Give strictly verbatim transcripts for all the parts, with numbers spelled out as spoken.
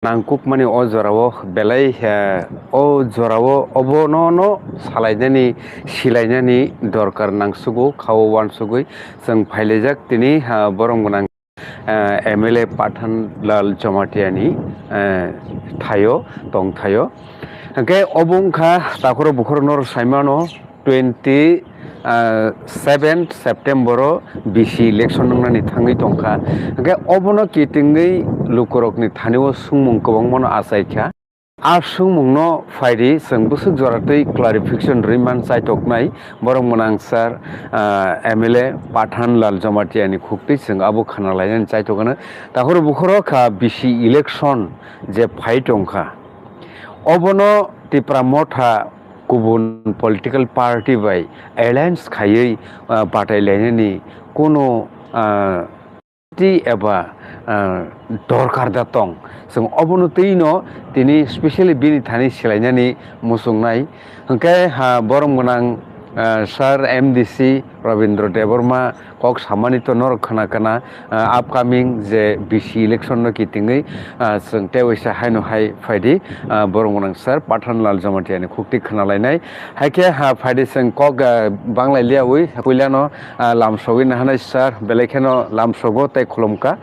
nangkukmani o jorao belai, eh, o jorao obono no salainani, silainani dorkar nangsugo, khao wansugwi chwng phailaijak tini, ha, borom gwnang, eh, M L A Pathan Lal Jamatia ni, eh, thaio, tongthaio. Hwnkhe obo wngkha takhoro bukhoro noro saimano twenty, ah, seven September o B C election wngnani thangwi tongkha. Hwnkhe obono kitingwi lukurokni thanio swngmung kwbangmano achaikha. A swngmungno phaidi chwng bwswk joratwi clarification rwimani chaitoknai borok mwnang sir, ah, M L A Pathan Lal Jamatia ni khuktwi chwng abo khna lainani chaitok hwno. Takhoro bukhoro kha B C election je phai tongkha, obono Tipra Motha kubun political party bai alliance khaiwi, ah, batai lainani kuno, ah, ti eba, ah, dorkar da tong. Chwng obono twi no tini specially bini thani silainani muchungnai. Hwnkhe ha borom gwnang, ah, sir M D C Rabindra Debbarma kok samani to norok khna khna, ah, upcoming je B C election no kitingwi, ah, chwng tei waisa haino hai phaidi, ah, borom gwnang sir Pathan Lal Jamatia ni khukti khna lainai. Haikhe ha phaidi chwng kok, ah, banglai liyawi puilano, ah, lamsogwi nahanai sir, belai kheno lamsogo tei khulumkha.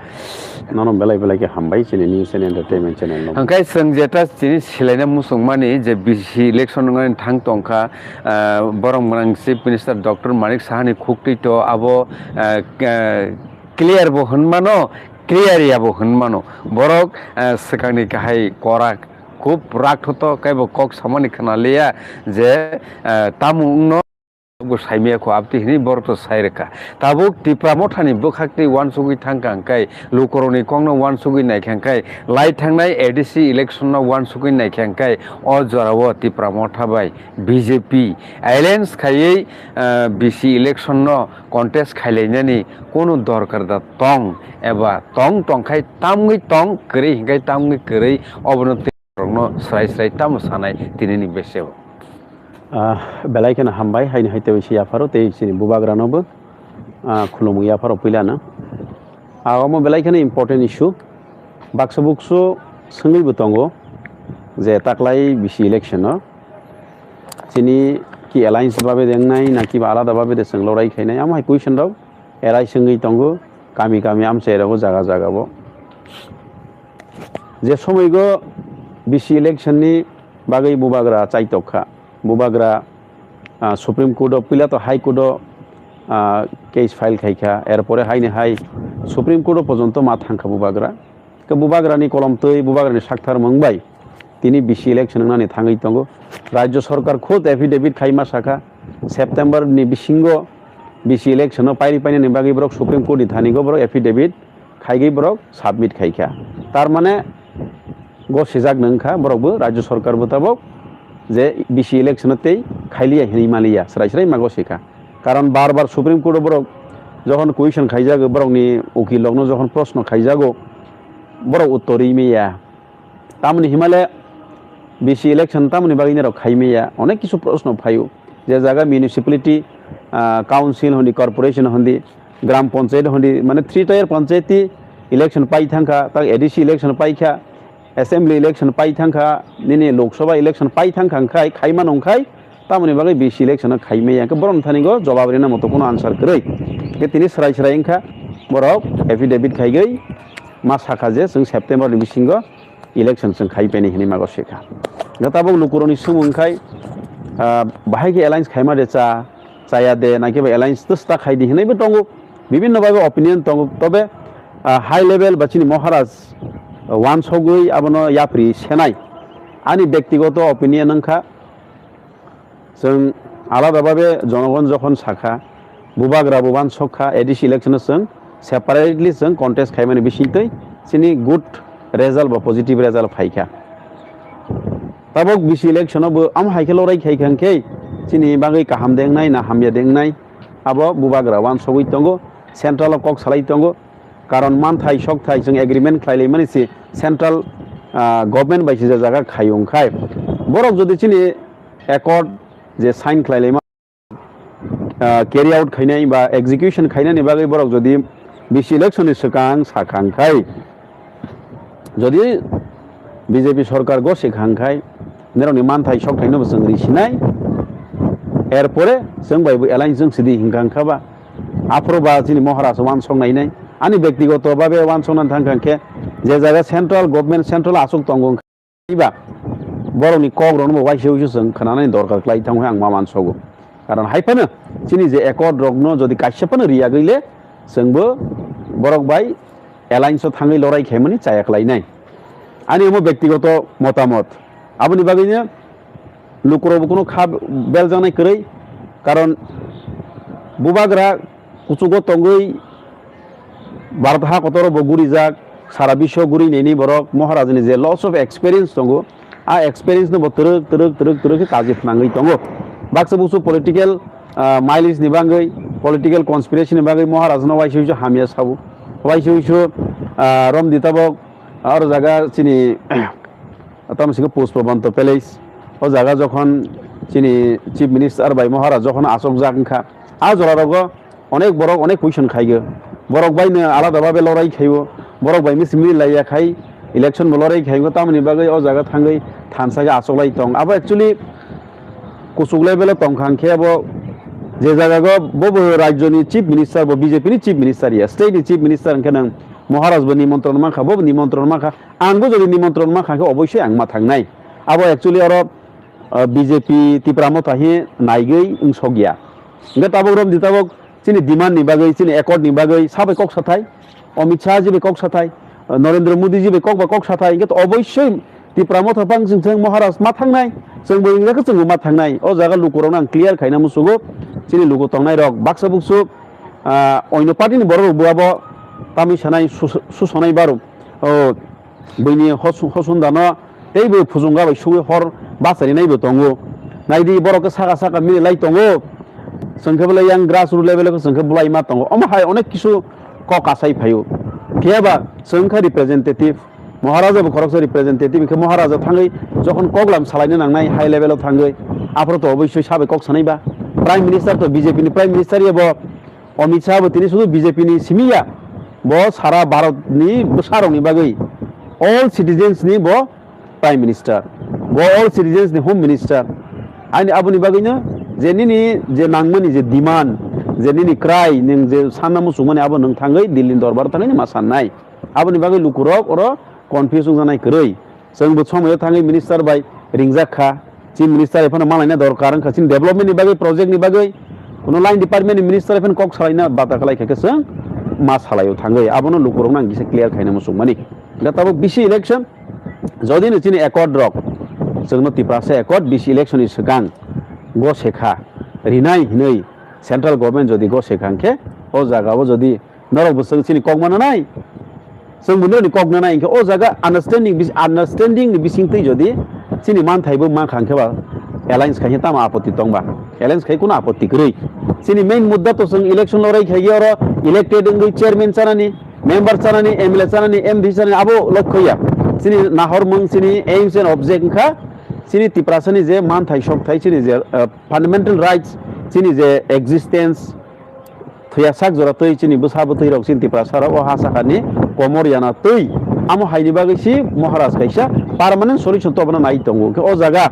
Nono belai belai khe hambai chini news and entertainment channel no. Hwnkhe chwng jeta chini silaina muchungmani je B C election wngmani thang tongkha, ah, borom gwnang Chief Minister Doctor Manik Sahani khuktwi to abo, ah, ah, clear bo hwnmano, clear ya bo hwnmano. Borok, ah, swkangni kahai korak khub rakthoto kaibo kok samani khna liya je, ah, tamo wngno bo saimaya kho abti hini borok to sai rwkha. Tabuk Tipra Mothani bwkhak tei wansugwi thangkha hwnkhe lukurokni kokno wansugwi naikha hwnkhe lai thangnai A D C election no wansugwi naikha hwnkhe o jorao Tipra Motha bai B J P alliance khaiwi, ah, B C election no contest khailainani kunu dorkar da tong eba tong tongkhai tamgwi tong kwrwi hwnkhe tamgwi kwrwi obono tei borokno swrai swrai tamo sanai tinini beseo. Ah, belai kheno hambai, haini hai tei yapharo tei chini bubagrano bo, ah, khulumwi yapharo puilano. Ah, omo belai kheno important issue. Baksa buksu swngwi bo tongo je taklai B C election o chini ki alliance babe de wngnai na kiba alada babe de chwng lorai khainai, amo hai question rok erai swngwi tongo kami kami amchai rogo jaga jaga bo. Je somoi go B C election ni bagwi bubagra chaitok kha. Bubagra, ah, Supreme Court o, puila to High Court o, ah, case file khai kha. Erpore haini hai Supreme Court o porjonto ma thang kha bubagra. Ke bubagra ni kolom twi, bubagra ni sakthar mung bai tini B C election wngnani thangwi tongo. Rajya Sarkar khud affidavit khai ma sakha, September ni bisingo B C election o pairi painani bagwi borok Supreme Court ni thani go borok affidavit khaigwi borok submit khaikha. Tar mane gosijak nung kha borok bo Rajya Sarkar bo tabok je B C election o tei khailiya hinwi maliya, srai srai ma gosikha. Karon bar bar Supreme Court o borok jokhon question khaijago, borokni ukil rokno jokhon proshno khaijago, borok uttor ri maya. Tamoni himale B C election tamoni bagwi norok khai maya, onek kisu proshno phaio. Je jaga municipality, ah, council hondi, corporation hondi, gram panchayat hondi, mane three tier panchayati election pai thangkha, tak A D C election pai kha, assembly election pai thangkha, nini Lok Sabha election pai thangkha, hwnkhai khai mano hwnkhai, tamoni bagwi B C election khai maya, hwnkhe borokni thani go jobab rina moto kuno answer kwrwi. Hwnkhe tini srai srai wngkha, borok affidavit khaigwi ma sakha je chwng September ni bisingo election chwng khai peni hinwi mago sikha. Hwnkhe tabuk lukurokni swngmung khai, ah, bahai khe alliance khaima de cha, chaya de, naki ba alliance twsta khai di hinwi bo tongo. Bibinno babe opinion tongo. Tobe, ah, high level ba chini Maharaj, ah, wansogwi abono yapri senai. Ani bektigoto opinion wngkha, chwng alada babe jonogon jokhon sakha, bubagra buban sokha, A D C election o chwng separately chwng contest khaimani bisingtwi chini good result ba positive result phaikha. Tabok B C election o bo am hai khe lorai khai kha hwnkhe chini bagwi kaham dengnai na hamya dengnai abo bubagra wansogwi tongo, central o kok salai tongo. Karon manthai sokthai chwng agreement khlai laimani se central, ah, government bai se je jaga khaiyung khai. Borok jodi chini accord je sign khlai laima, ah, carry out khainai ba execution khainani bagwi borok jodi B C election ni swkang sakha khai, jodi B J P sorkar gose kha hwnkhai, norokni manthai sokthai no bo chwng ri sinai. Erpore chwng bai bo alliance chwng sidi hinkha hwnkha ba. Aphuru ba chini Maharaj wansok nainai. Ani bektigoto babe wansok nang thang kha hwnkhe je jaga central government, central aswk tongo hwnkha ba borokni kok rokno bo waisa waisa chwng khwnanani dorkar kwlai thango ang ma mansogo. Karon hai phano chini je accord rokno jodi kaisa phano riyagwi le chwngbo borok bai alliance o thangwi lorai khaimani chaya kwlainai. Ani omo bektigoto motamot. Aboni bagwino lukurokbo kuno kha beljaknai kwrwi, karon bubagra kuchugo tongwi Bharat ha kotoro bo gurijak, sara biswo guri nini borok Maharajni je lots of experience tongo, a experience no bo twrwk, twrwk, twrwk, twrwk khe kaji phnangwi tongo. Baksa buksu political, ah, mileage ni bagwi, political conspiracy ni bagwi Maharaj no waisa waisa hamya sabo. Waisa waisa, ah, romdi tabok, aro jaga chini, tamo siko Pushpabanta Palace. O jaga jokhon chini Chief Minister bai Maharaj jokhon asokjak wngkha, a jora rogo onek borok onek question khaigo. Borok bai no alada babe lorai khaibo. Borok bai misi mili laiya khai election bo lorai khaibo. Tamoni bagwi o jaga thangwi thansa khe asoklai tong. Abo actually kuchuk level o tong kha hwnkhe abo je jaga go bo bo rajyo ni Chief Minister, bo B J P ni Chief Minister ya, state ni Chief Minister hwnkhe nang Maharaj bo nimontron mankha, bo bo nimontron mankha. Ang bo jodi nimontron mankha khe oboisoi ang ma thangnai. Abo actually oro, ah, B J P Tipra Motha hi naigwi wngsok ya. Hwnkhe tabok romdi tabok chini demand ni bagwi, chini accord ni bagwi sabai kok sathai, Amit Shah ji bai kok sathai, ah, Narendra Modi ji bai kok ba kok sathai, hwnkhe to oboisoi Tipra Motha bang chwng thang Maharaj ma thangnai, chwng bo wngya khe chwng bo ma thangnai. O jaga lukurokno ang clear khaina musugo, chini luku tongnai rok baksa buksu, ah, oino party ni borok rok bo abo tamwi sanai sus-, susonai baro. O buini hos-, hosundano teibo phujunga bai sugwi hor bacharinaibo tongo. Naidi borok khe saka saka mili lai tongo. Chwng khe belai yang grassroot level o khe chwng khe bulai ma tongo. Omo hai onek kisu kok asai phaio. Phiya ba chwng khe representative, Maharaja bo khoroksa representative, hwnkhe Maharaja thangwi jokhon koklam salaina nangnai high level o thangwi, aphuru to oboisoi sabai kok sanai ba. Prime Minister to B J P ni Prime Minister ya bo. Amit Shah bo tini sudu B J P ni simi ya, bo sara Bharat ni bwsarok ni bagwi, all citizens ni bo Prime Minister, bo all citizens ni Home Minister. Ani aboni bagwi no je nini je nangmani je demand, je nini cry, nwng je sanna muchungmani abo nwng thangwi Delhi ni dorbar thangwi ma sannai. Aboni bagwi lukurok oro confuse wngjaknai kwrwi. Chwng bo somoyo thangwi minister bai ringjak kha. Chini minister ephano malaina dorkar wngkha chini development ni bagwi, project ni bagwi. Kuno line department ni minister ephano kok salaina bata khlai kha khe chwng ma salaio thangwi. Abono lukurokno ang kisa clear khaina muchungmani. Da tabuk B C election, jodi no chini accord rok, chwngno Tiprasa accord B C election ni swkang go sekha rinai hinwi central government jodi go sekha hwnkhe o jaga o jodi norok bo chwng chini kok mana nai. Chwng bo norokni kok nanai hwnkhe o jaga understanding bis-, understanding ni bisingtwi jodi chini manthai bo mankha hwnkhe ba alliance khaikhe tamo apotti tong ba? Alliance khai kuno apotti kwrwi. Chini main mudda to chwng election lorai khaikhe oro elected wngwi chairman chanani, member chanani, M L A chanani, M D C chanani abo lokho ya. Chini nahormung, chini aims and object wngkha chini Tiprasani je manthai sokthai, chini je, uh, fundamental rights, chini je existence, Thuya sak jora twi chini bwsa bwtwi rok chini Tiprasa rok o ha saka ni komor yana twi. Amo hai ni bagwi si Maharaj kaisa permanent solution to bono nai tongo. Khe o jaga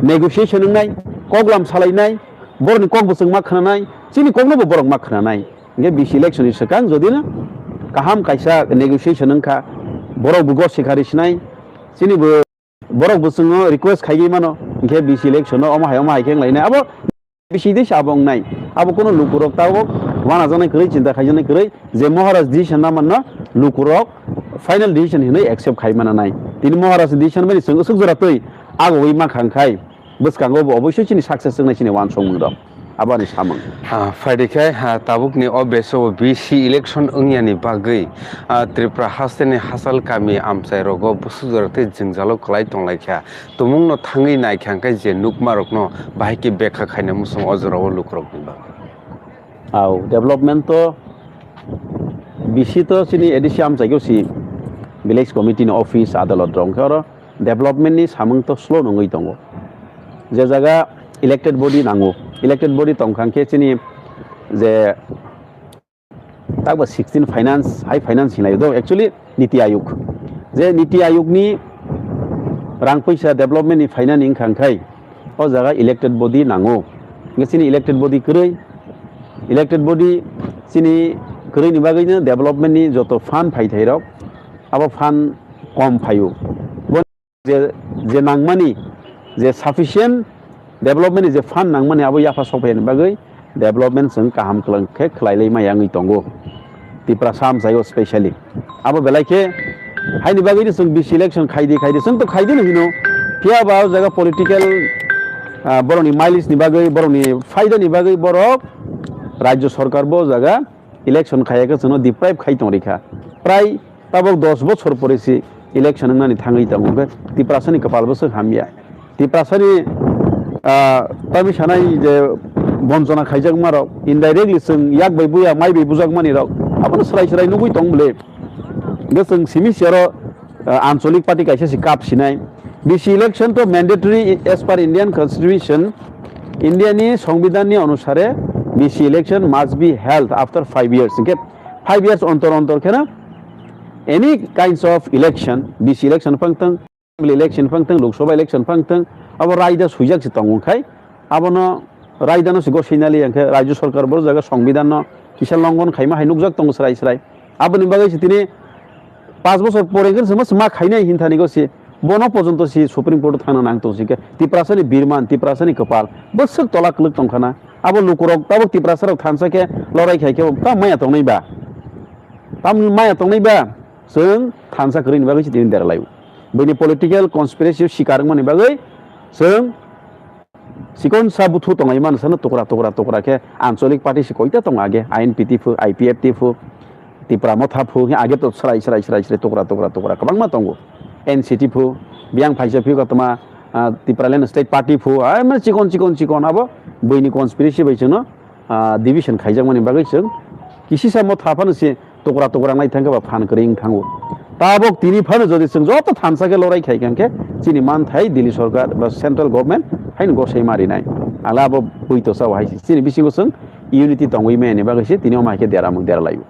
negotiation wngnai, koklam salainai, borok ni kok bwswk ma khwnanai, chini kok no bo borok ma khwnanai. Hingke B C election ni swkang jodi no kaham kaisa negotiation wngkha, borok bo go sikari sinai, chini bo Borok bwswngo request khaigwi mano, hinkhe B C election-o omo hai omo hai khe wnglainai. Abo B C dei se abo wngnai. Abo kunu lukurok tabok wanajaknai kwrwi, chinta khaijaknai kwrwi, je Maharaj decision na manno lukurok final decision hinwi accept khai mana nai. Tini Maharaj decision bai chwng swk jora twi agogwi mankha, hwnkhai bwskango bo oboisoi chini success wngnai, chini uansukmung rok. Aboni samung. Ah, phaidi khe, ah, tabukni o beso B C election wngyani bagwi, ah, Tripura hasteni hachal kami amchai rogo bwswk jora tei jwngjalo kwlai tonglaikha. Tumungno thangwi naikha hwnkhe je nukmarokno bahai khe bekha khaina muchung o jorao lukurokni bagwi. Au, development to B C to chini A D C amchaikhe si village committee ni office, adalot rok hwnkhe oro development ni samung to slow nungwi tongo. Je jaga elected body nango, elected body tongkha hwnkhe chini je takba sixteen finance, high finance hinlai do, actually Niti Ayog. Je Niti Ayog ni rang puisa development ni phainani wngkha, wngkhai o jaga elected body nango. Hingke chini elected body kwrwi, elected body chini kwrwini bagwino development ni joto fund phaithai rok, abo fund kom phaio. Bo je, je nangmani, je sufficient development ni je fund nangmani, abo yapha sokphaiyani bagwi development chwng kaham kwlang khe khwlailai maya wngwi tongo. Tiprasa amchaio specially. Abo belai khe haini bagwi no chwng B C election khaidi, khaidi, chwng to khaidi no hino. Phiya ba o jaga political, ah, borokni mileage ni bagwi, borokni phaida ni bagwi borok Rajya Sarkar bo o jaga election khaiya khe chwngno deprive khai tong rikha. Prai tabok dos bochor pore se election wngnani thangwi tongo, hwnkhe Tiprasani kwpal bwswk hamya. Tiprasani, ah, tamni sanai je bonchona khaijakma rok, indirectly chwng yak bai buya, mai bai bujakmani rok, abono swrai swrai nugwi tong bwle. Hwnkhe chwng simi siyaro, ah, ancholic party kaisa se kap sinai. B C election to mandatory as per Indian Constitution, India ni Songbidan ni onusare B C election must be held after five years. Hwnkhe five years ontor ontor kheno any kinds of election, B C election phang tong, assembly election phang tong, Lok Sabha election phang tong, abo raida suijak se tongo khai, abono raida no se gosai nali, hwnkhe Rajya Sarkar bo jaga Songbidan no kisa longon khaima hai nukjak tongo srai srai. Aboni bagwi se tini pas bochor pore hwnkhe se ma khainai hinthani go se, bono porjonto se Supreme Court thangna nang tong se khe, Tiprasani birman, Tiprasani kwpal bwswk tola kwlwk tong khana. Abo lukurok tabok Tiprasa rok thansa khe lorai khai khe ta maya tongnai ba? Tam maya tongnai ba? Chwng thansa kwrwini bagwi se tini deralaio. Bini political conspiracy sikar wngmani bagwi chwng chikon sa buthu tonglai mano sano tukra tukra tukra khe ancholic party se koita tongo age, I N P T phu, I P F T phu, Tipra Motha phu, age to srai srai srai srai tukra tukra tukra kwbangma tongo. N C T phu, biyang phaisa phu kotorma, ah, Tipraland State Party phu, ai ma chikon chikon chikon abo bini conspiracy bai chwngno, ah, division khaijakmani bagwi chwng kisisa Motha phano se tukra tukra nai thangkhe ba phan kwrwi wng thango. Tabok tini phano jodi chwng joto thansa khe lorai khai khe chini manthai Delhi sorkar ba central government haino gosai ma rinai. Ala abo buito sao hai se. Chini bisingo chwng unity tongwi mani bagwi se tini omo hai khe deramung deralaio.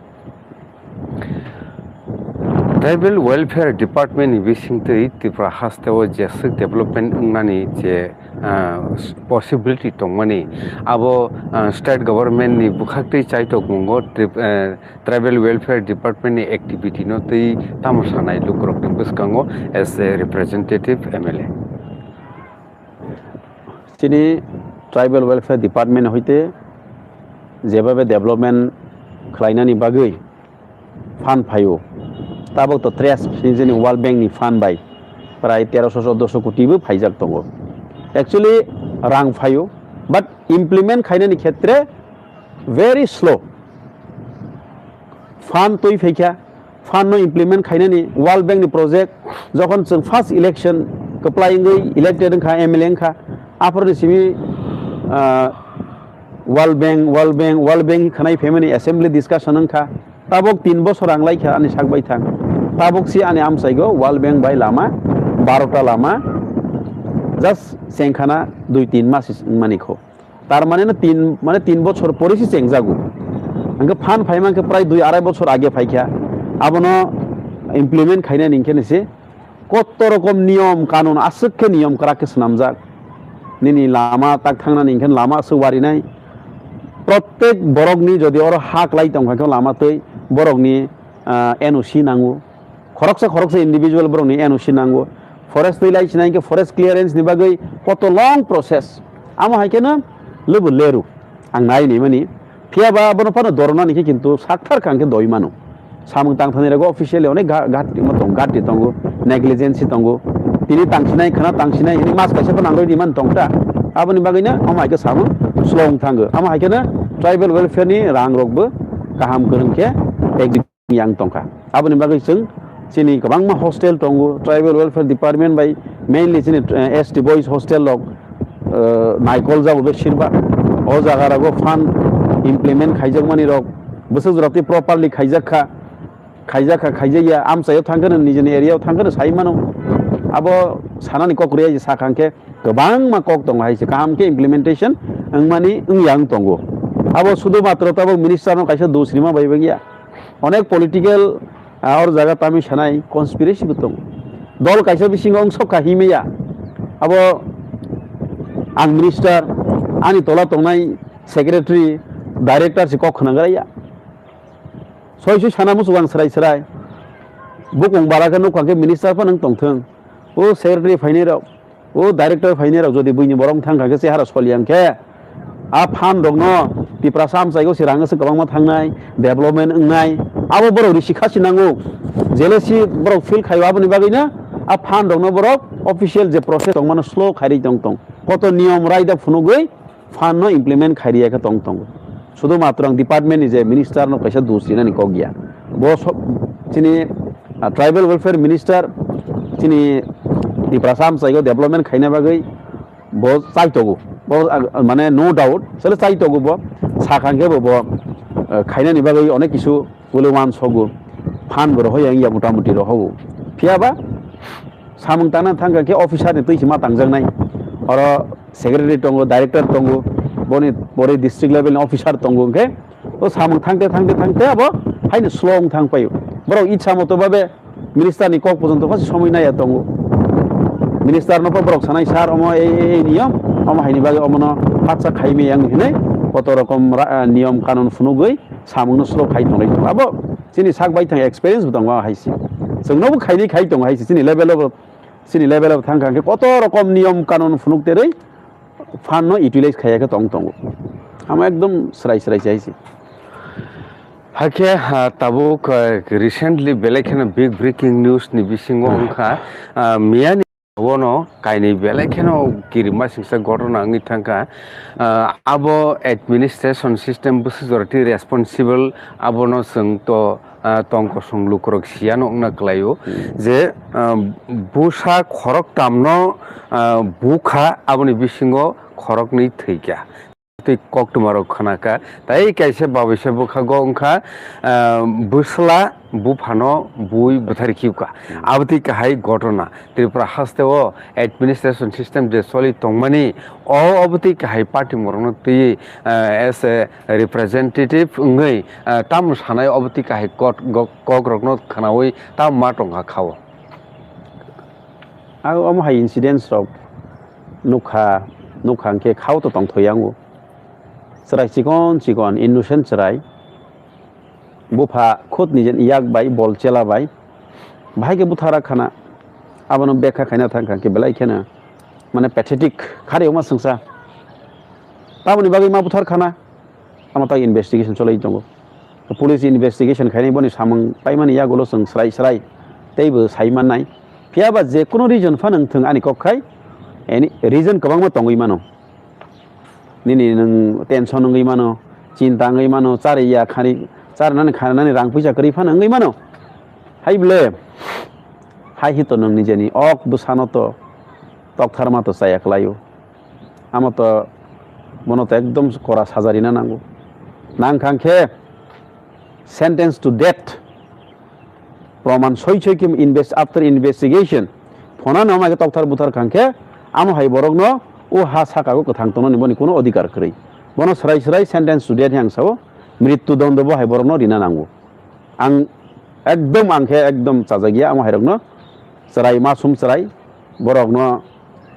Tribal Welfare Department ni bisingtwi Tripura hasteo jeswk development wngnani je, ah, possibility tongmani, abo, ah, state government ni bwkhaktwi chaitok mungo Trip-, eh, Tribal Welfare Department ni activity no twi tamo sanai lukurokni bwskango as a representative M L A. Chini Tribal Welfare Department hoite jebabe development khlainani bagwi fund phaio, tabok to tres nijeni World Bank ni fund bai prai terosho choddoso koti bo phaijak tongo. Actually rang phaio, but implement khainani khetre very slow. Fund twi phaikha, fund no implement khainani World Bank ni project, jokhon chwng first election kwplai wngwi elected wngkha, M L A wngkha, aphoroni simi, ah, World Bank, World Bank, World Bank khanai phaimani assembly discussion wngkha. Tabok tin bosor ang laikha ani sak bai thang. Tabok si ani amchaigo World Bank bai lama barota lama just chengkhana dui tin mas wngmani kho. Tar mane no tin, mane tin bochor pore se chengjago. Hingke phan phaima hingke prai dui arai bochor age phaikha. Abono implement khainani hingke ni se kotto rokom niyom kanun aswk khe niyom kwrak khe swnamjak. Nini lama tak thangnani hingke lama aswk warinai. Prottek borokni jodi oro ha kwlai tongkha khe lama twi borokni, ah, N O C nango. Khoroksa khoroksa individual borokni N O C nango. Forest twi lai sinai hingke forest clearance ni bagwi koto long process. Amo hai kheno lebo leru. Ang nai ni mani. Phiya ba abono phano doronani khe kintu sakthar kha hingke doi mano. Samung tangthani rego officially onek ga-, ghat tongma tong, ghat tongo, negligence tongo. Tini tangsinai khana tangsinai hini mas kaisa phano nangroi di man tongta. Aboni bagwi no omo hai khe samung slow wng thango. Amo hai kheno tribal welfare ni rang rokbo kaham kwrwng khe execute yang tongkha. Aboni bagwi chwng chini kwbangma hostel tongo, Tribal Welfare Department bai mainly chini, eh, S T boys hostel rok, eh, naikol jago besirba. O jaga rogo fund implement khaijakmani rok bwswk jora tei properly khaijak kha, khaijak kha, khaijakya, amchaio thangkheno, nijini area o thangkheno sai mano. Abo sanani kok rwya je sakha hwnkhe kwbangma kok tongo hai se kaham khe implementation wngmani wngya wng tongo. Abo sudhu matro tabok minister no kaisa dos rima bai bagya. Onek political, ah, or jaga tami sanai conspiracy bo tongo. Dol kaisa bisingo wng sok kha himya. Abo ang minister, ani tola tongnai secretary, director se kok khna gra ya. Soi soi sana muchung ang srai srai. Bukung bara khe nukha khe minister phano wng tongthwng. O secretary phainai rok, o director phainai rok jodi buini borok thang kha khe chehara soli yang khe. A fund rokno Tiprasa amchaigo se rang se kwbangma thangnai, development wngnai. Abo borok risi khasi nango. Jealousy borok feel khaio aboni bagwino a fund rokno borok official je process tongmano slow khairi tong tong. Koto niyom raida phunugwi fund no implement khairiya khe tong tongo. Sudu matro ang department ni je minister no kaisa dus rinani kok ya. Bo so-, chini, ah, tribal welfare minister chini Tiprasa amchaigo development khaina bagwi bo chaitogo. Bo, ah, mane no doubt, sele chaitogo bo. Sakha khe bo, bo, ah, khainani bagwi onek kisu Ule uansogo, phan bo rohoi ya, wngya mota moti rohogo. Phiya ba samung tangna thangkha khe officer ni twi se ma tangjaknai. Oro secretary tongo, director tongo, boni pore district level ni officer tongo, hwnkhe o samung thangte thangte thangte abo haino slow wng thang paio. Borok itsa moto babe minister ni kok pojonto phasi somoi naiya tongo. Minister no pho borok sanai, "Sir, omo ei, ei, ei niyom, omo haini bagwi omono patsa khaimaya," wng hinwi koto rokom ra-, niyom kanun phunugwi samungno slow khai tonglai tongo. Abo chini sak bai thang experience bo tongo hai se. Chwngno bo khainai khai tongo hai se. Chini level o bo, chini level o thang kha khe koto rokom niyom kanun phunuk terwi fund no utilize khaiya khe tong tongo. Amo ekdom srai srai se hai se. Hakhe, ha, tabuk, ah, recently belai kheno big breaking news ni bisingo wngkha, ah, miyani Obono kainwi belai kheno kirima singsa ghotona wngwi thangkha. Ah, abo administration system bwswk jora twi responsible, abono chwng to, ah, tong kosong lukurok siyano wngna kwlaio je, ah, bwsa khoroktamno, ah, bukha, aboni bisingo khoroknwi thwikha. Tei koktwmarok khna kha. Tai kaisa babuisa bwkhago wngkha, ah, bwsla buphano bui bwthari khiukha. Hmm. Abo tei kahai ghotona. Tripura hasteo administration system je choli tongmani, o obo tei kahai party morokno twi, ah, as a representative wngwi, ah, tamo sanai obo tei kahai kot-, go-, kokrokno khnaui tamo ma tongkha khao. Ang omo hai incidents rok nukha, nukha hwnkhe khao to tongthok yango. Chwrai chikon chikon innocent chwrai, bupha khud nijen yak bai, bol chela bai, bahai khe buthara khana, abono bekha khaina thang kha khe belai kheno, mane, pathetic khari wngma swngsa. Tamoni bagwi ma buthar khana, amo tak investigation cholai tongo. Police investigation khainai boni samung paimani yagulo chwng srai srai teibo sai mannai. Phiya ba je kunu reason phano wngthwng ani kok khai, any reason kwbangma tongwi mano. Nini nwng tension wngwi mano, chinta wngwi mano, chari ya khani, charinani khanani rang puisa kwrwi phano wngwi mano. Hai ble, hai hito nwng nijeni ok bwsano to toktharma to chaya kwlaio. Amo to, bono to ekdom kora saja rina nango. Nang kha khe sentence to death. Proman soi soi khe invest-, after investigation, phonano amai khe tokthar buthar kha khe, amo hai borokno o ha saka o kwthang tongnani boni kuno odhikar kwrwi. Bono swrai swrai sentence to death yang sao, mrityu dondo bo hai borokno rina nango. Ang ekdom, ang khe ekdom chajak ya amo hai rokno, chwrai masum chwrai, borokno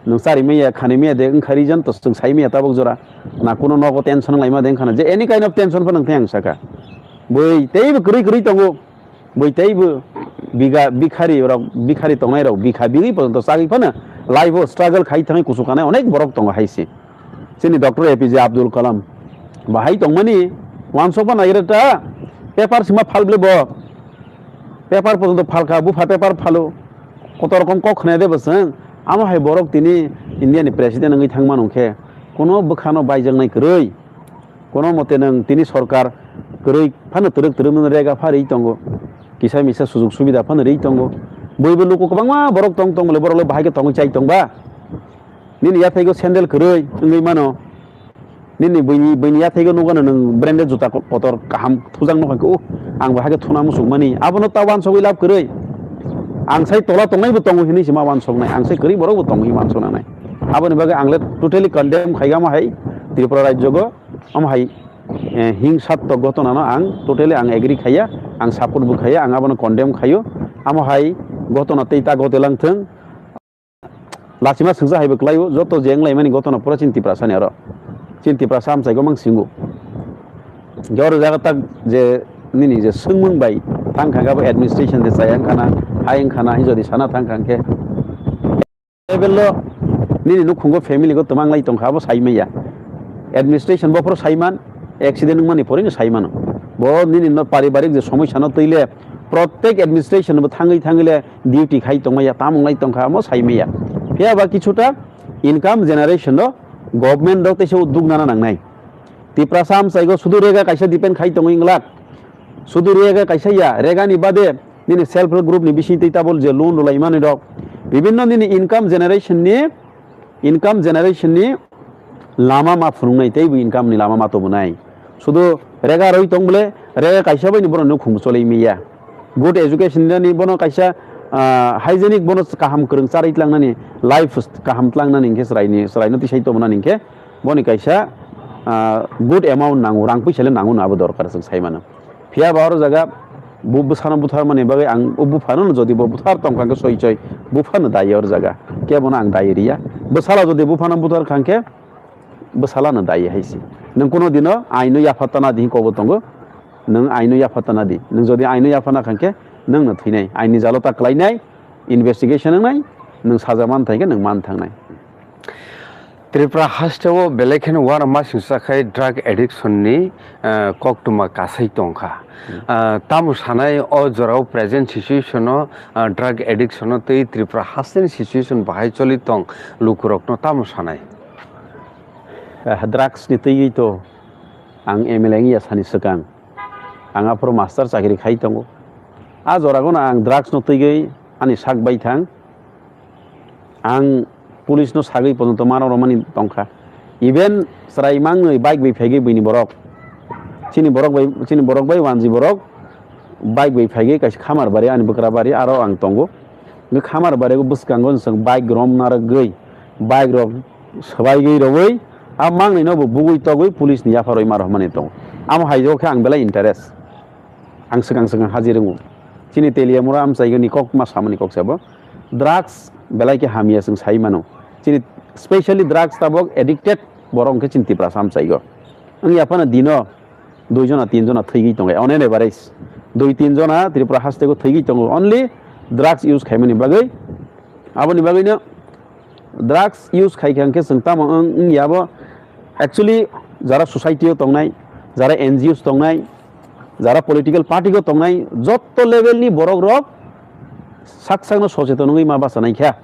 nwng chari maya, khani maya de wngkha reason to chwng sai maya tabuk jora. Na kuno nogo tension wng laima de wngkha na, je any kind of tension phano wngthai ang saka. Bui teibo kwrwi kwrwi tongo. Bui teibo biga bikhari rok, bikhari tongnai rok, bikha bigwi pojonto chagwi phano life o struggle khai thangwi kuchuk kanai onek borok tongo hai se. Chini Doctor A P J Abdul Kalam bahai tongmani uansukma naireta paper sima phal ble bo. Paper pojonto phalkha, bupha paper phalo. Kotor rokom kok khwnaya de bwswng. Amo hai borok tini India ni president wngwi thangmano khe kuno bwkhano baijaknai kwrwi. Kono mote nwng tini sorkar kwrwi phano twrwk twrwk nwng rega pha rwi tongo. Kisa misa sujuk subida phano rwi tongo. Buibo luku kwbangma borok tong tong bole borok le bahai khe tongwi chai tong ba. Nini yathaigo sandal kwrwi wngwi mano. Nini buini, buini yathaigo nukgano nwng branded juta ko-, kotor kaham thujak nukha khe, "Oh, ang bahai khe thuna muchukmani." Abono ta uansugwi lab kwrwi. Ang sai tola tongnaibo tongo hinwi se ma uansuknai. Ang sai kwrwi borokbo tongo hinwi uansuknanai. Aboni bagwi ang le totally condemn khaigama hai Tripura rajyogo. Omo hai, eh, hingsatmok ghotona no ang totally ang agree khaiya, ang support bo khaiya, ang abono condemn khaio. Amo hai gotona tei ta gote lang thung. Lachima sungsa haibo kwlaio, joto je wnglaimani gotona pura chini Tiprasani aro. Chini Tiprasa amchaigo mang singo. Jor jaga tak je nini je sungmung bai thang kha khe abo administration de chaya wngkhana, hai wngkhana, hai jodi sana thang kha khe. Level lo nini nukhungo family go twmang lai tongkha abo saimaya. Administration bophoro saiman, accident wngmani porino saimano. Bo nini no paribarik je somosya no twi le, prottek administration bo thangwi thangwi le duty khai tongmaya, tamung lai tongkha amo saimaya. Phiya ba kichuta income generation no government rok teisa uddog nana nangnai. Tiprasa amchaigo sudu rega kaisa depend khai tongwi wngla. Sudu rega kaisa ya, regani bade nini self help group ni bising tei tabol je loan rwlaimani rok. Bibinno nini income generation ni, income generation ni lama ma phunuknai tei bo income ni lama ma tubunai. Sudu rega rwi tong bole, rega kaisa bai ni bono nukhung cholai miya. Good education ni bono kaisa, ah, hygienic bono kaham kwrwng charwi tlangnani, life kaham tlangnani hinkhe chwraini, chwraino tisai tongmani hinkhe boni kaisa, ah, good amount nango, rang puisa le nango no abo dorkar chwng sai mano. Phiya ba oro jaga bu-, bwsano butharmani bagwi ang o buphano no jodi bo buthar tong kha khe soi soi buphano dayi oro jaga. Kebono ang dayi riya. Bwsala jodi buphano buthar kha khe bwsala no dayi hai si. Nwng kuno dino aino yapha tana di hinwi kokbo tongo. Nwng aino yapha tana di. Nwng jodi aino yapha na kha khe nwng no thwinai. Aini jalo ta kwlainai, investigation wngnai, nwng saja man thai khe nwng man thangnai. Tripura haste o belai kheno uanama singsa khai drug addiction ni, eh, koktwma kasai tongkha. Hmm. Ah, tamo sanai o jorao present situation o, ah, drug addiction o tei Tripura haste ni situation bahai choli tong lukurokno tamo sanai? Ah, drugs ni twiwi to ang M L A wngya sani swkang ang aphuru master chakri khai tongo. A joragono ang drugs no twiwi ani sak bai thang. Ang police no sagwi pojonto mano romani tongkha. Even chwrai mangwi bike bai phaigwi buini borok. Chini borok bai, chini borok bai wanji borok bike bai phaigwi kaisa khamar bari ani bwkra bari aro ang tongo. Hwnkhe khamar bari bwskango chwng bike rom narwgwi bike rok swbaigwi rogwi a mangnwi no bo bugwi togwi police ni yapharwi ma rohmani tongo. Amo hai o khe ang belai interest. Ang swkang swkang haji rwngo. Chini Teliamura amchaigani kok ma samani kok sabo. Drugs belai khe hamya chwng sai mano. Chini specially drugs tabok addicted borok hwnkhe chini Tiprasa amchaigo. Wngya phano dino dui jona tin jona thwigwi tongo. On an average dui tin jona Tripura hasteo thwigwi tongo. Only drugs use khaimani bagwi. Aboni bagwino drugs use khai kha hwnkhe chwng tamo wng, wngya bo? Actually, jara society o tongnai, jara N G Os tongnai, jara political party o tongnai, jotto level ni borok rok sak sakno socheton wngwi ma bachanai kha.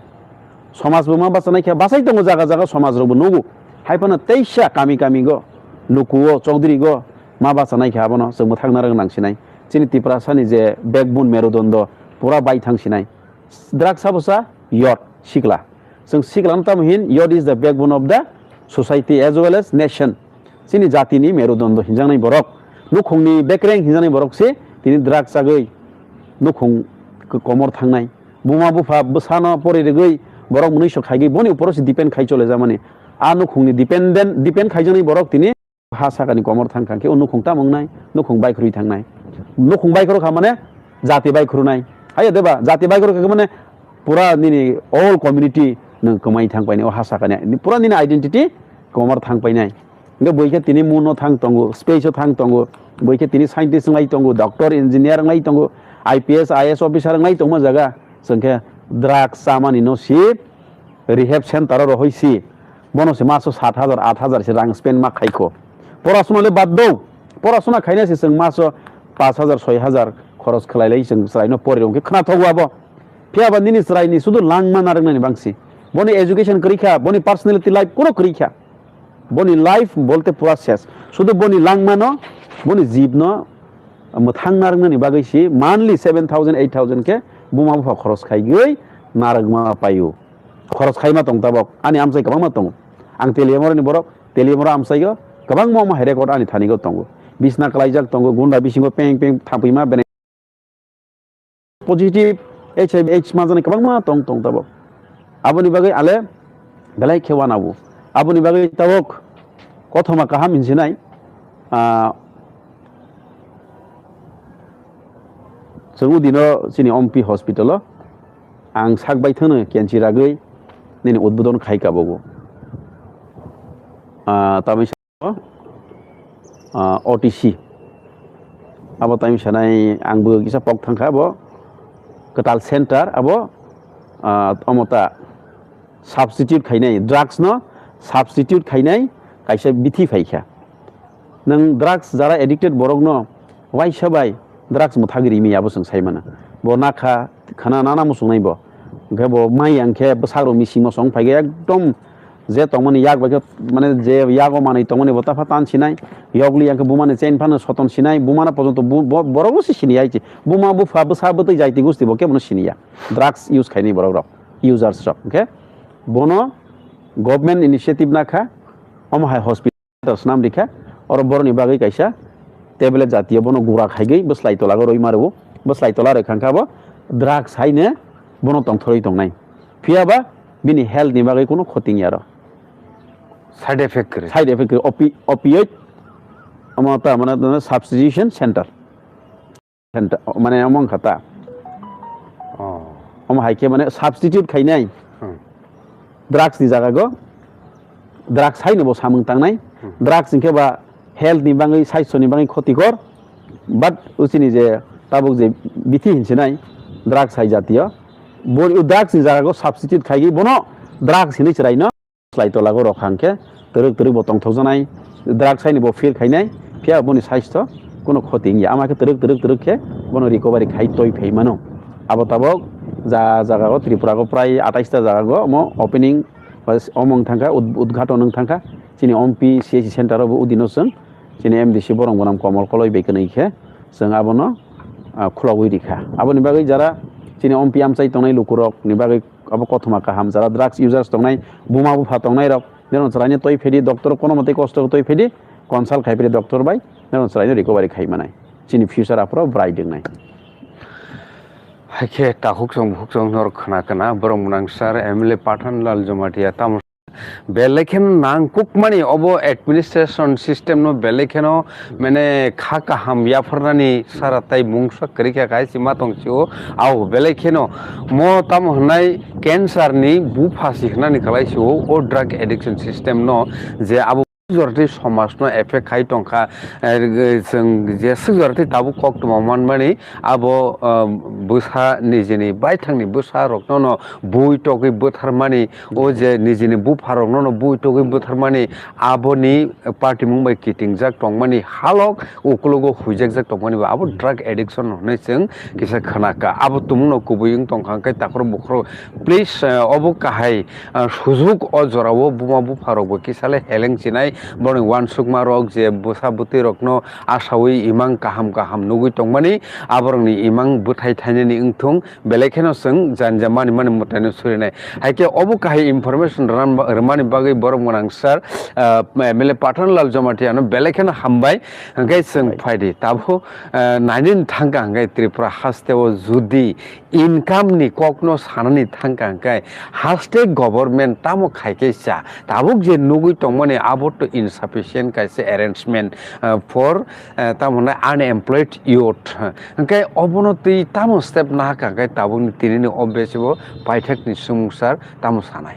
Somaj bo ma bachanai kha, bachai tongo jaga jaga somaj rok bo nugo. Hai phano teisa kami kami go, luku o, chokdri go ma bachanai kha, abono chwng mwthang narwk nang sinai. Chini Tiprasa ni je backbone merudondo pura bai thang sinai. Drugs sabo sa youth, sikla. Chwng sikla no tamo hin, youth is the backbone of the society as well as nation. Chini jati ni merudondo hinjaknai borok, nukhung ni bekreng hinjaknai borok se tini drugs chagwi nukhung k-, komor thangnai. Buma bupha bwsano pori rwgwi borok mwnwi sok khaigwi boni uporo se depend khai chole jamani. A nukhung ni dependent, depend khaijaknai borok tini ha sakani komor thang kha khe o nukhung tamo wngnai, nukhung baikhorwi thangnai. Nukhung baikhoro kha mane jati baikhorwnai. Haiya deba, jati baikhoro kha mane pura nini all community nwng kwmai thang painai o ha sakani. Pura nini identity komor thang painai. Hwnkhe bui khe tini moon o thang tongo, space o thang tongo, bui khe tini scientist wnglai tongo, doctor, engineer wnglai tongo, I P S, I A S officer wnglai tongma jaga. Chwng khe drugs chamani no si rehab center o rohoi si, bono se maso sat hajar, at hajar se rang spend ma khaikho. Porasona le bad do, porasona khaina se chwng maso pash hajar, soi hajar khoros khlai lai chwng chwraino pori rok khe khna thogo abo. Phiya ba nini chwraini sudu langma narwknani bangsi. Boni education kwrwi kha, boni personality life kuro kwrwi kha. Boni life bolte pura ses. Sudu boni langmano, boni jibno mwthang narwknani bagwi si monthly seven thousand, eight thousand khe buma bupha khoros khaigwi narwkma paio. Khoros khaima tong tabok. Ani amchai kwbangma tongo. Ang Teliamurani borok, Teliamura amchaigo kwbangma omo hai record ani thanigo tongo. Bisna kwlaijak tongo, gunda bisingo peng peng thapwima benai positive H I V H manjaknai kwbangma tong, tong tabok. Aboni bagwi ale belai khe wanabo. Aboni bagwi tabok kothoma kaham hinsinai, ah, chwng udino chini Ompi hospital o Ang sak baithangno kenchi ragwi nini udbodon khai kabogo. Ah, tamisa, ah, O T C. Abo tamisa nai ang bo kisa pok thangkha abo kwtal center abo, ah, omo ta substitute khainai, drugs no substitute khainai kaisa bithi phaikha. Nwng drugs jara addicted borokno waisa bai drugs mwthagwi rimi abo chwng sai mano. Bo nakha khana nana muchungnai bo. Hwnkhe bo mai yang khe bwsarok misingmo song phai khe ekdom je tongmani yak bai khe, mane je yago manwi tongmani bo tapha tan sinai, yokli yang khe bumani chain phano soton sinai, bumano pojonto bu-, bo-, borok bo se sini ya, buma bupha bwsa bwtwi jaiti gusti bo kebono sini ya. Drugs use khainai borok rok, users rok. Hwnkhe bono government initiative nakha, omo hai hospital swnam rikha, oro boroni bagwi kaisa tablet jatiyo bono gura khaigwi bwslai tola go rwi ma rwo, bwslai tola rwi khankha bo drugs haino bono tongthorwi tongnai. Phiya ba bini health ni bagwi kuno khoti wngya ro. Side effect kwrwi. Side effect kwrwi. Opi-, opioid, omo ta mane substitution center. Center, mane omo wngkha ta. Oh. Omo hai khe mane substitute khainai. Hmm. Drugs ni jaga go drugs haino bo samung tangnai. Hmm. Drugs hwnkhe ba health ni bagwi, saisto ni bagwi khotikor. But uchini je tabuk je bithi hinsinai drugs hai jatiyo. Bo drugs ni jaga go substitute khaigwi bono drugs hinwi chwraino. Slai tola go rok hang khe twrwk twrwk bo tongthok janai, drugs haino bo feel khainai, phiya boni saisto kuno khoti wngya. Ama khe twrwk twrwk twrwk khe bono recovery khai toi phai mano. Abo tabok ja jaga go Tripura go prai atais ta jaga go omo opening ba omo wng thangkha, ud-, udghaton wng thangkha. Chini ompi C H C center o bo udino chwng chini M D C borong bonam Komol Koloi bai kwnwi khe chwng abono, ah, khulogwi rikha. Aboni bagwi jara chini ompi amchai tongnai lukurok ni bagwi abo kothoma kaham, jara drugs users tongnai, buma bupha tongnai rok, nirok chwraino toi phedi, doctor kono mate kosto toi phedi, consult khai phedi doctor bai, nirok chwraino recovery khai manai. Chini future aphuru bright wngnai. Haikhe takhuk chwng bukhuk chwng norok khna khna, borok mwnang sir M L A Pathan Lal Jamatia tamo belai kheno nangkukmani obo administration system no belai kheno mane kha kaham yapharnani sara tai mungsa kwrwi kha kaisa ma tong sio. Au belai kheno mo tamo hwnai cancer ni bupha si hwnani kwlai sio o drug addiction system no, je abo jorti somaj no effect khai tongkha, eh, chwng je swk jorti tabuk koktwma manmani abo, ah, bwsa nijini baithangni bwsa rokno no bui togwi bwtharmani. O je nijini bupharokno no bui togwi bwtharmani, aboni party mung bai kitingjak tongmani halok, ukulogo huijakjak tongmani bo abo drug addiction hwnwi chwng kisa khna kha. Abo tumungno kubui wng tongkha hwnkhe takhro bukhro, please, eh, obo kahai, eh, sujuk o jorao buma bupharokbo kisa le heleng chinai, borokni uansukmarok je bwsa bwtwirokno asaui imang kaham kaham nugui tongmani, aborokni imang bwthai thainani wngthung. Belai kheno chwng janja mani mani mwtaino surinai. Hai khe obo kahai information ram-, rwmani bagwi borok mwnang sir, ah, M L A Pathan Lal Jamatia no belai kheno hambai. Hwnkhe chwng Hambai. Phaidi. Tabuk, ah, nainani thangkha hwnkhe Tripura hasteo judi income ni kokno sanani thangkha hwnkhe haste government tamo khai khe cha. Tabuk je nugui tongmani abo to insufficient kaisa arrangement, ah, for, ah, tamo hwnai unemployed youth. Hwnkhe obono twi tamo step nahakha hwnkhe tabukni tinini o besibo paithakni sumungsar tamo sanai?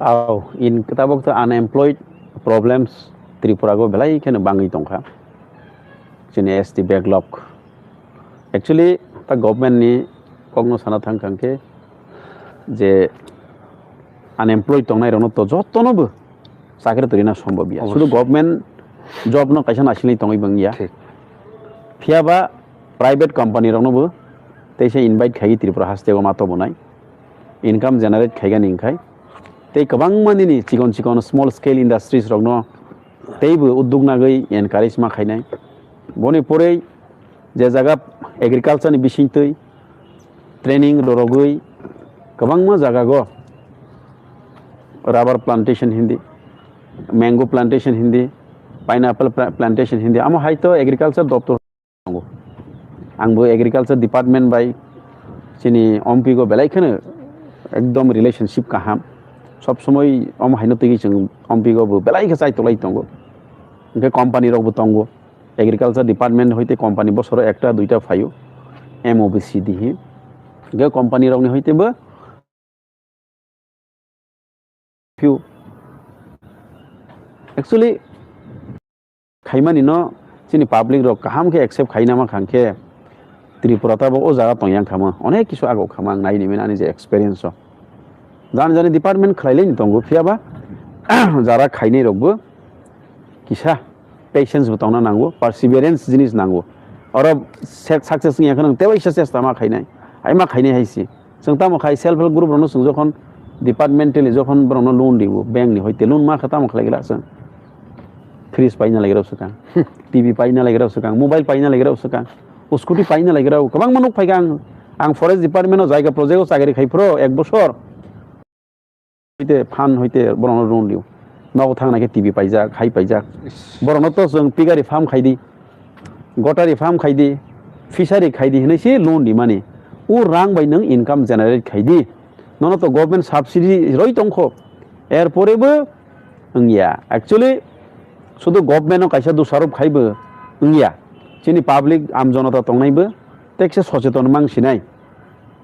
Au, in tabuk to unemployed problems Tripura go belai kheno bangwi tongkha. Chini S T backlog. Actually, ta government ni kokno sana thangkha hwnkhe je unemployed tongnai rokno to jotono bo chakri torina sombob ya. Obosoi. Sudu government job no kaisa nasilni tongwi bang ya. Thik. Phiya ba private company rokno bo teisa invite khai Tripura haste o ma tobonai. Income generate khaigani wngkhai. Tei kwbangma nini chikon chikon small scale industries rokno teibo udduk nagwi encourage ma khainai. Boni porei je jaga agriculture ni bisingtwi training rorogwi kwbangma jagago rubber plantation hindi, mango plantation hindi, pineapple pla-, plantation hindi, amo hai to agriculture doptor tongo. Ang bo agriculture department bai chini ompi go belai kheno ekdom relationship kaham, sob somoi omo haino twi chwng ompi go bo belai khe chai tolai tongo, hwnkhe company rok bo tongo. Agriculture department hoite company bosoro ekta duita phaio, M O B C D hi. Ge company rokni hoite bo few. Actually, khaimani no chini public rok kaham khe accept khaina ma khang khe Tripura tabok o jaga tong yang khama. Onek kisu ago khama ang nai ni ani je experience o. Jani jani department khlai lai ni tongo, phiya ba jara khainai rok bo kisa patience bo tongna nango, perseverance jinis nango. Oro se-, success wngya khe nwng tewaisa chesta ma khainai, ai ma khainai hai si. Chwng tamo khai self help group rokno chwng jokhon departmentally jokhon borokno loan riwo, bank ni hoite loan ma kha tamo khlai gila chwng. Fridge paina lai rok swkang, T V paina lai rok swkang, mobile paina lai rok swkang, scooty paina lai rok kwbangma nuk phaikha ang. Ang forest department o jaiga project o chakri khai phro ek bosor. Hoite phan hoite borokno loan rio. Nogo thangna khe T V paijak, hai paijak. Borokno to chwng pigari farm khai di, gotari farm khai di, fishery khai di hinwi se loan rimani. O rang bai nwng income generate khai di. Nono to government subsidy roi tongkho. Er pore bo wngya. Actually, sudu government no kaisa dusarop khai bo wngya. Chini public am jonota tongnai bo tekse socheton mang sinai.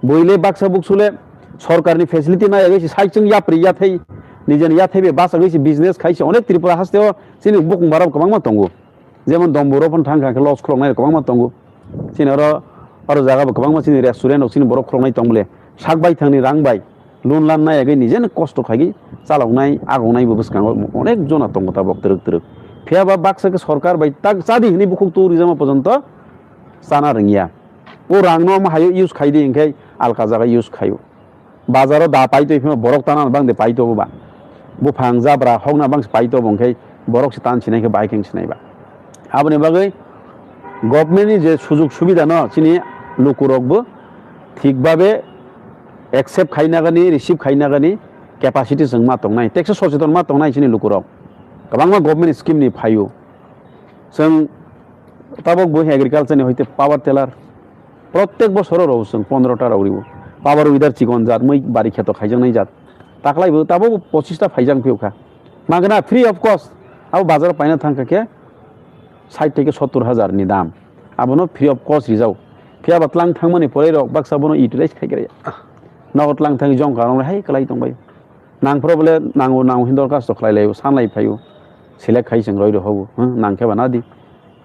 Buile baksa buksule sorkarni facility nai agwi si saichung yapri yathai, nijeni yathai be bachagwi si business khai si onek Tripura hasteo chini bukung barok kwbangma tongo. Jemon Domburo phano thang kha khe loss khuloknai rok kwbangma tongo. Chini oro, oro jaga bo kwbangma chini restaurant rok chini borok khuloknai tong bole. Sak bai thangni rang bai loan lan nai agwi nijeno kosto khaigwi chaloknai, agongnai bo bwskango onek jona tongo tabok twrwk twrwk. Phiya ba baksa khe sorkar bai tak chadi hwnwi bukhuk tu rijama pojonto chana rwngya. O rangno omo hayo use khai di, hinkhe alka jaga use khaio. Bazaro da paitoi phima borok tana bang de paito bo ba. Buphang jabra hokna bang se paito bo, hinkhe borok se tan sinai khe bahai khe sinai ba. Aboni bagwi government ni je sujug subida no chini lukurok bo thik babe accept khai nagani, receive khai nagani capacity chwng ma tongnai, teksa socheton ma tongnai chini lukurok. Kwbangma government scheme ni phaio. Chwng tabok bo agriculture ni hoite power tiller, protek bosoro rw chwng pondro ta rw ribo. Power weeder chikon jat, mui bari kheto khaijaknai jat. Taklai bo tabok bo pochis ta phaijak phiyok kha. Magna free of cost. Abo bazar paina thang kha khe sait theke sottur hajar ni dam. Abono free of cost rijao. Phiya ba tlang thangmani poroi rok baksa bono utilize khai khe. Nogo tlang thang jong karong hai kwlai tong bai. Nang phro bole nango, nango hin dorkhasto khlai laio, san lai phaio, select khai chwng roi rw hobo, hmm, nang khe ba nadi.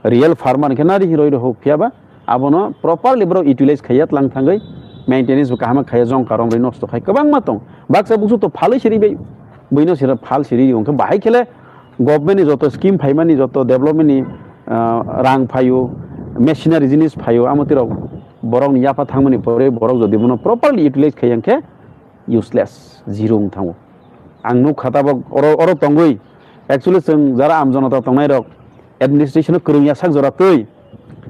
Real farmer khe nadi hin roi rw hobo, phiya ba abono properly borok utilize khaiya tlang thangwi maintenance bo kaham khaiya jong karong rwi nosto khai kwbangma tong. Baksa buksu to phalwi siri bai, buino sira phal siri wngkhe bahai khele government ni joto scheme phaimani, joto development ni, ah, rang phaio, machinery jinis phaio, amo tirok borok ni yapha thangmani pore borok jodi bono properly utilize khaiya khe, useless, zero wng thango. Ang nuk kha tabok oro, oro tongwi. Actually, chwng jara am jonota tongnai rok administration o kwrwng ya sak jora twi.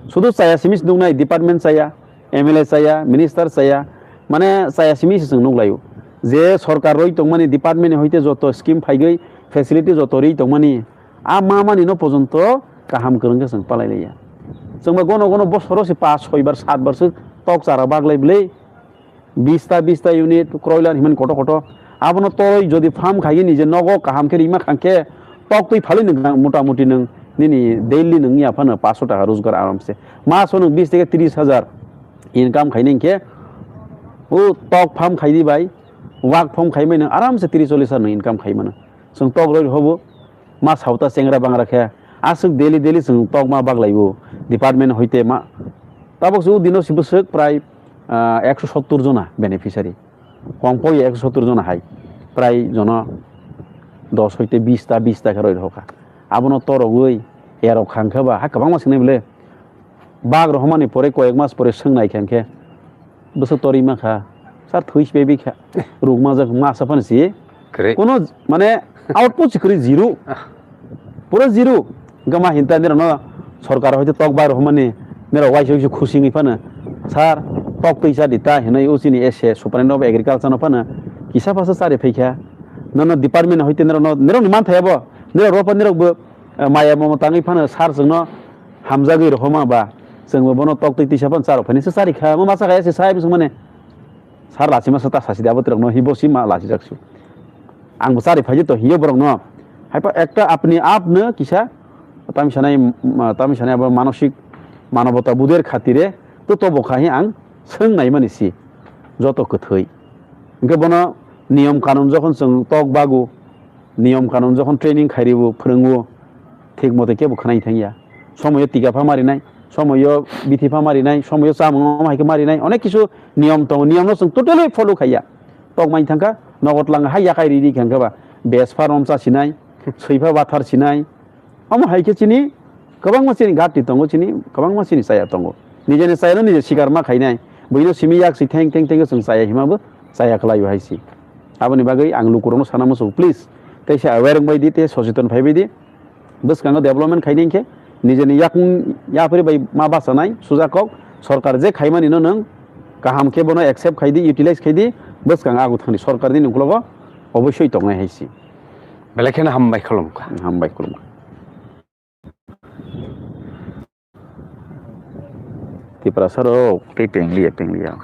Sudu chaya simi se nuknai, department chaya, M L A chaya, minister chaya, mane chaya simi se chwng nuk laio. Je sorkar roi tongmani department ni hoite joto scheme phaigwi facility joto ri tongmani, a ma mani no pojonto kaham kwrwng khe chwng palai laiya. Chwng ba gono gono bosoro se pas soi bar sat bar se tok chara baglai bwlwi. Bista, bista unit, kroilan himan koto koto. Abono toroi jodi farm khaigini je nogo kaham khe rima khang khe tok twi phalwi nwng mota moti nwng nini daily nwng ya phano paanch sho taka rojgar aram se. Maso nwng bis theke tris hajar income khaini hinkhe o tok farm khaidi bai, wak farm khaimai nwng aram se tris chollis hajar nwng income khai mano. Chwng tok roi hobo. Ma sauta chengra bangra khe aswk daily daily chwng tokma baglaibo department hoite ma. Tabok se o dino se bwswk prai, ah, ekso sottur jona beneficiary. Kongpoi ekso sottur jona hai. Prai jono dos hoite bis ta, bis ta khe roi rokha. Abono torogwi erok khang khe ba ha kwbangma swngnai bwle. Bak rohormani pore koyek mas pore swngnai khe, hinkhe bwswk torwi mankha, sir, thwi se bebikha, rukmajak masa phano si. Kwrwi. Kono, mane, output se kwrwi, zero. Ah. Pura zero. Gama hinta nirokno sorkar hoite tok bak rohormani, nirok waisa waisa khusi wngwi phano, sir, tok twi cha di ta hinwi o chini S A superintendent of agriculture no phano kisa phasa chari phaikha. Nono department hoite nirokno, nirokni manthai abo, nirok ropa nirokbo, eh, maya momo tangwi phano sir chwngno hamjagwi rohorma ba, chwngbo bono tok twi tisa phano charok phaini se chari kha, mo masa kaya se sai bwswk mane. Sir lachima se ta sasi de abo twrokno hibo si ma lachijak su. Ang bo chari phaidi to hiyo borokno. Haipa ekta apni apno kisa tami sanai, tami sanai abo manosik manobota budher khatire to tobo kha hi ang swng naimani si. joto kwthwi. Hwnkhe bono niyom kanun jokhon chwng tok bago, niyom kanun jokhon training khairibo, phwrwngo, thik mote kebo khwnai thangya. Somoyo tika pha marinai, somoyo bithi pha marinai, somoyo chamung omo hai khe marinai, onek kisu niyom tongo, niyomno chwng totally follow khaiya. Tok mai thangkha, nogo twlang hai yakai riri khe hwnkhe ba, bes pha rom cha sinai, swi pha bathar sinai, omo hai khe chini kwbangma chini gati tongo, chini kwbangma chini chaya tongo. Nijeni chayano nije sikar ma khainai. Buino simi yak si theng theng theng chwng chaya hima bo chaya kwlaio hai si. Aboni bagwi ang lukurokno sana muchungo, please, teisa aware wngbai di, tei socheton phaibai di. Bwskango development khaini hinkhe nijeni yakung yapri bai ma bachanai suja kok. Sorkar je khaimani no nwng kaham khe bono accept khai di, utilize khai di. Bwskango agu thani sorkarni nuklogo oboisoi tongnai hai si. Belai kheno hambai khulumkha. Hambai khulumkha. Tiprasa rok tei pengliya, pengliya.